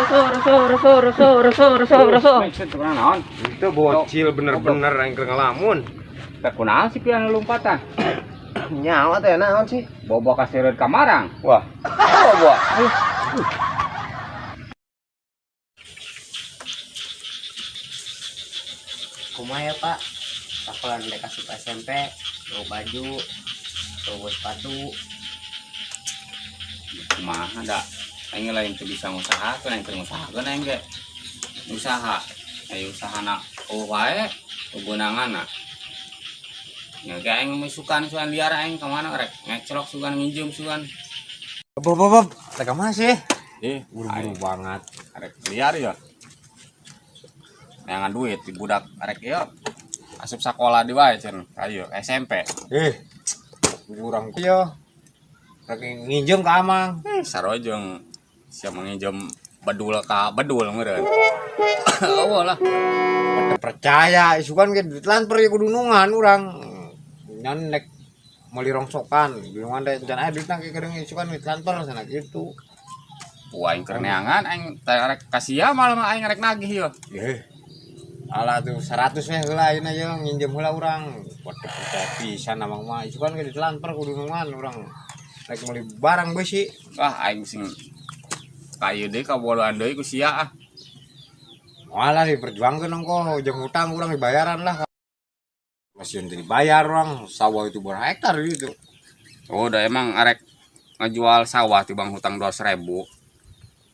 Rosok, rosok, rosok, rosok, rosok. Itu naon? Itu bocil bener-bener yang keur ngelamun. Teh kunaon sih pian lompatan? Nyawa teh naon sih? Bobo kaseureut ka marang. Wah. Bobo. Kumaha ya, Pak? Sekolah ndek asup SMP, bawa baju, bawa sepatu. Kumaha da? Aing lain teu bisa ngusahakeun, aing keur ngusahakeun aing ge. Usaha. Ayo usahana oh wae kegunanganna. Ya ge aing misukan sugan liar aing ka mana rek ngecrok sugan nginjem sugan. Bob, bob, bob. Rek ka mana sih? Ih, Buru-buru banget. Rek liar ya. Neangan duit di budak rek ieu asup sakola di wae cenah. Ayo SMP. Eh. Kurang yo. Rek nginjem ka Amang. Sarua jeung sia nginjem bedul ka bedul meureun. Eueuh lah. Pada percaya isukan ge duit transfer ya kudu nungan urang. Nyan nek meuli rongsokan, dunungan teh can aya duitna ge kadang isukan duit transfer sana gitu. Wah, aing keur neangan aing teh rek ka sia malah mah aing rek nagih ieu. Eh. Alah tuh 100 weh heula ayeuna ye nginjem heula urang. Pada percaya pisan amang mah isukan ge ditransfer kudu nungan urang. Rek meuli barang beusi. Wah, aing sing ka ieu deui ka boloan deui ku sia ah. Moal lah diperjuangkeun ongko jeung hutang urang dibayaran lah. Masih yang dibayar urang sawah itu berapa hektar gitu. Oh, udah emang arek ngejual sawah tibang hutang 200.000.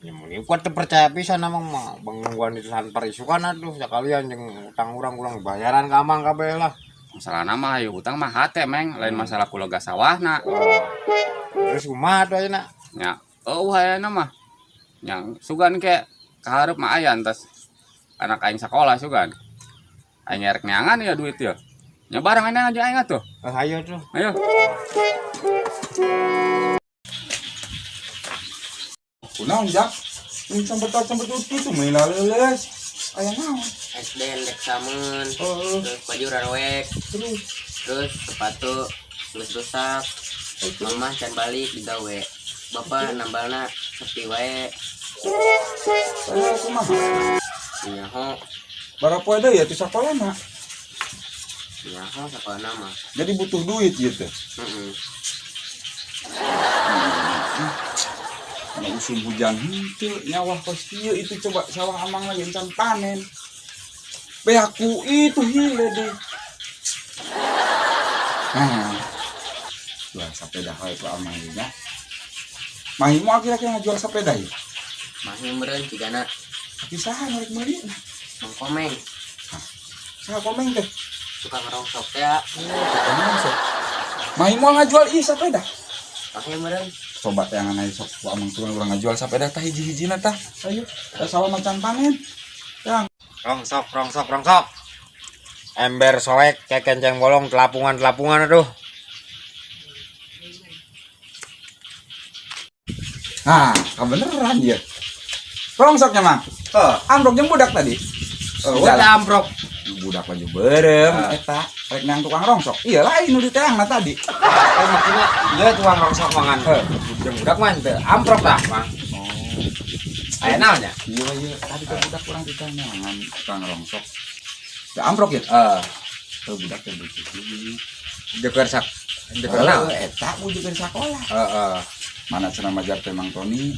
Ya mun kuat teu percaya pisan amang mah bang nungguan ditransfer isukan atuh sakalian jeung hutang urang urang dibayaran ka amang kabeh lah. Masalahna mah ayo hutang mah hate meng, lain masalah kuloga sawahna. Terus kumaha tuh ayeuna? Nya, eueuh ayeuna mah. Nya sugan ke kahareup mah aya entas anak aing sakola sugan. Aing rek neangan ya duit ya. Nya barang aing aja aing atuh. Eh, ayo tuh. Ayo. Kunaon jak? Ini sampai tak sampai tutup tuh main laleles. Aya naon? SD ndek samen, Heeh, terus baju rarowek, terus terus sepatu geus rusak. Mama can balik digawe. Bapak nambalna sepi wae. saya kumaha? Nyaho, Bara poe deui ya ti sakolana. nyaho sakolana mah. Jadi butuh duit gitu. Heeh. Karena musim hujan henteu nyawah kos kieu itu coba sawah amang lagi encan panen. Beaku itu hile deh. Nah, jual sepeda wae ku amang ieu nya. Mahi mau akhir-akhir ngajual sepeda ya? Mahi meureun cigana Tapi saha nu rek meuli? Mang Komeng Saha komeng teh? tukang rongsok teh. Ya. Tukang rongsok. Mahi mau ngajual ieu sepeda? Mahi meureun Coba yang aya sok ku amang tuh urang ngajual sepeda tah hiji-hijina tah. Ayo, da sawah macan panen. Yang Rongsok, rongsok, rongsok. Ember soek, kayak kenceng bolong, telapungan, telapungan aduh. Nah, kebeneran ya. Rongsoknya mang. Oh, Amprok jeung budak tadi. oh, Di jalan. udah amprok. Budak baju berem eta rek nang tukang rongsok. Iya lain nu diteangna tadi. Oh, maksudnya iya tukang rongsok mangan. Jeung budak mah teu amprok lah, Mang. Oh. Aya naonnya? Iya iya, tadi teh budak kurang diteangan tukang rongsok. Ya amprok ya? Heeh. Eh budak teh butuh duit. Jeker sak jeker naon? Heeh, eta bujuk dari sakola. Heeh. Mana cenah majar teh Mang Toni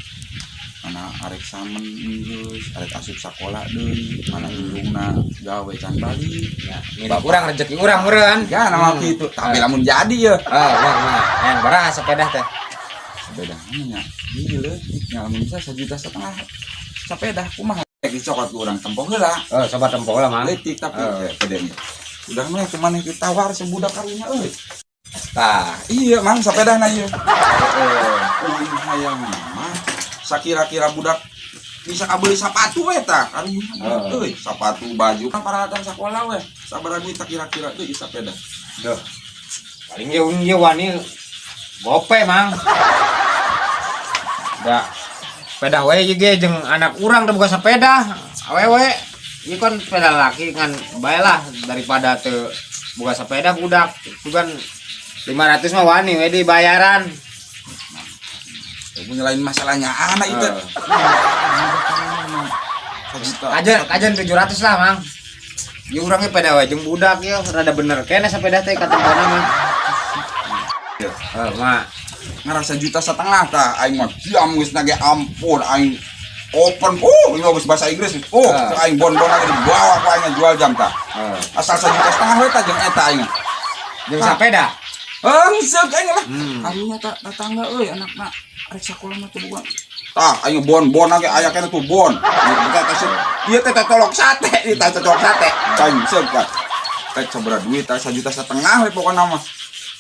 mana arek samen geus arek asup sakola deui mana indungna gawe can balik. Ya, milik urang rezeki urang meureun. Ya nama kitu, tapi lamun jadi ya. Ah, wah, mah. Yang baraha sepeda teh. Sepeda nya ieu leutik nya lamun bisa 1,5 juta sepeda kumaha rek dicokot ku urang tempo heula. Oh, coba tempo lah, Mang. Leutik tapi gede nih. Udah mah kumaneh ditawar sebudak karunya euy. Tah, iya mang sepedana ieu. Heeh, kumaneh hayang mah sakira-kira budak bisa kabeuli sepatu we tah karunya Heeh. euy, sepatu baju kan peralatan sakola we. Sabaraha duit tah kira-kira euy sepeda. Duh. Paling ge urang ge wani gope, Mang. Da sepeda we ieu ge jeung anak urang teu boga sepeda. Awewe ieu kan sepeda laki ngan bae lah daripada teu boga sepeda budak. Itu kan 500 mah wani we dibayaran. Punya lain masalahnya anak itu. Sajuta. Kajen kajen 700 lah, Mang. Ya urangnya pada wae jeung budak ya rada bener kene sepeda teh katempona mah. Ya. Eh, mah. Ngarasa 1,5 juta tah aing mah jam geus nage ampun aing open ini geus bahasa Inggris Ah. aing bon-bon lagi dibawa ku aing jual jam tah. Eh. Asal 1,5 juta we tah jeung eta aing. Jeung sepeda. Heuh, aing lah. Hmm. Karunya tak tetangga euy anakna arek sakola mah teu boga. Tah aing bon-bon lagi aya keneh tuh bon. Ieu teh ieu teh colok sate, ieu teh colok sate. Aing seuk tah. Teh sabaraha duit tah 1,5 juta we pokona mah.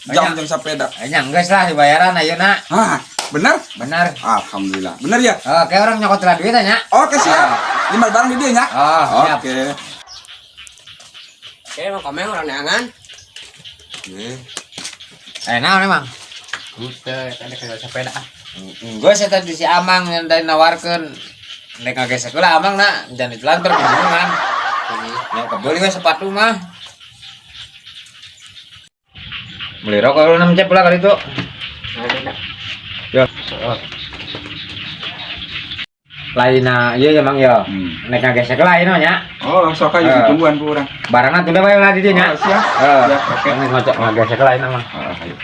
Jam Banyak. jeung sepeda. Nya geus lah dibayaran ayeuna. Hah, bener? Bener. Alhamdulillah. Bener ya? Oke, urang nyokot lah duit nya. Oke, siap. Lima barang di dieu nya. Oh, siap. Oke. Oke, mau komen urang neangan. Oke. Eh, naon emang? Henteu, eta kayak sepeda ah. Gue saya tadi si Amang yang tadi nawarkan nek ngagesek lah Amang nak jangan ditelantar bingungan. Yang kebeli we sepatu mah. Beli rokok lu 6 cep lah kali itu. Ya. Lainna iya ya Mang ya. Nek ngagesek lah ini nya. Oh, sok aja Eh. ditungguan ku urang. Barangna tunda bae lah di dieu nya. Oh, siap. Eh, Siap, oke. Nek ngocok ngagesek lah ini mah. Ah, ayo.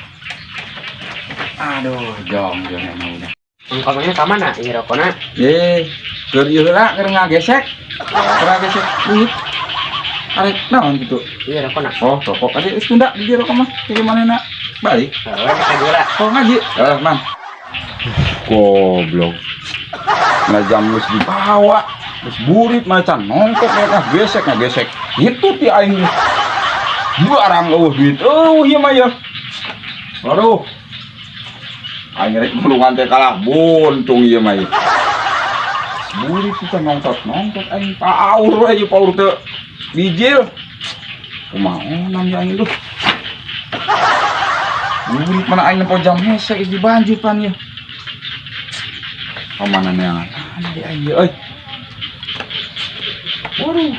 Aduh, jong jong emang udah. Mang komengnya ka mana? Ieu rokona. Eh, keur ieu heula keur ngagesek. Keur ngagesek duit. Arek naon kitu? Ieu rokona. Oh, rokok tadi geus tunda di dieu rokok mah. Di manehna balik. Heeh, ka heula. Oh, ngaji. Eh, man. Goblok. Nah jam geus dibawa, geus burit macan nongkok mereka gesek ngagesek. Itu ti aing. Barang eueuh duit. Eueuh ieu mah ya. Aduh. Aing rek mulungan teh kalah buntung ieu mah ieu. Burit kita nongkok nongkok aing paur we ieu paur teu bijil. Kumaha onam ya aing duh. Burit mana aing nempo jam hese geus dibanjut pan ieu. Kamana neangan? Di aing ieu euy. Waduh.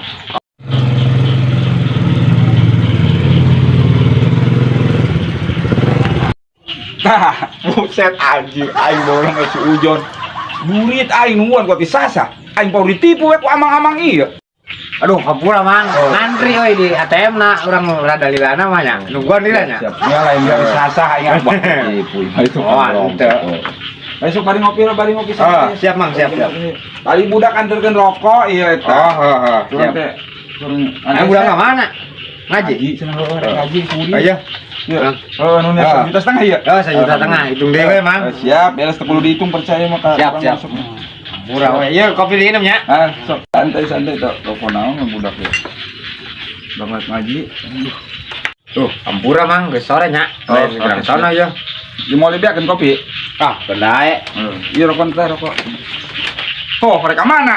Tah, buset anjing aing borong si Ujon. Burit aing nungguan ku sasa. Aing paur ditipu we ku amang-amang ieu. Aduh, hampura Mang. Oh. Ngantri euy di ATM na urang rada lilana mah nya. Nungguan lila nya. Siap. Nya lain dari sasa aing wah ditipu itu. Oh, ente. Ayo sok bari ngopi lah, bari ngopi Ah, siap Mang, siap, siap. Tadi budak anterkeun rokok ieu eta. Oh, heeh, Turun siap. teh. Turun. Aing budak ka mana? Ngaji. Ngaji cenah heueuh rek ngaji kuring. Oh iya. Iya. Oh, nu Ah. 1,5 juta ieu. Oh, 1,5 juta, hitung dewe, Mang. Eh, siap, beres teu kudu dihitung percaya mah ka Siap, orang siap. masuk. Murah we. Ieu kopi diinum nya. Ah, sok santai santai tuh. Telepon naon budak ya. Banget ngaji. Aduh. Tuh, hampura Mang, geus sore nya. Oh, Lain gerang oke, sono siap. ieu. Di mau libiakeun kopi. Ah, bendae. Iya rokok teh rokok. Oh, mereka mana?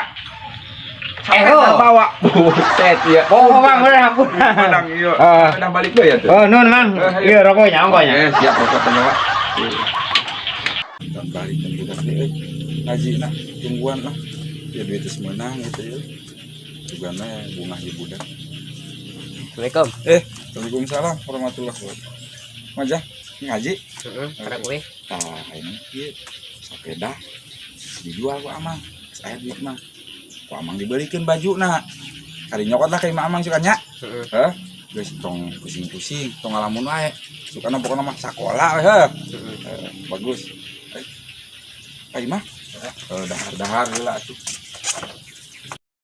Eh, Sampai oh. bawa. Buset ya. Oh, Mang, udah hampura. Menang iya. Ah. Udah balik deh ya tuh. Oh, nun Mang. Eh, Ieu rokoknya ongkonya. Oke, siap rokok teh bawa. Dan balik kan budak deh euy. Ngaji nah, tungguan lah. Ya duit geus meunang gitu ya. Tugana bunga ieu budak. Assalamualaikum. Eh, Waalaikumsalam warahmatullahi wabarakatuh. Majah, ngaji. Heeh, kada we. Tah, ini ieu sepeda dijual ku Amang. Geus aya duit mah. Ku Amang dibelikeun bajuna. Kali nyokot lah ka imah Amang suka nya. Heeh. Heh. Geus tong pusing-pusing, tong ngalamun wae. Sukana pokona mah sakola we heuh. Heeh. Eh, bagus. Eh, ka imah? Eh, dahar-dahar heula atuh.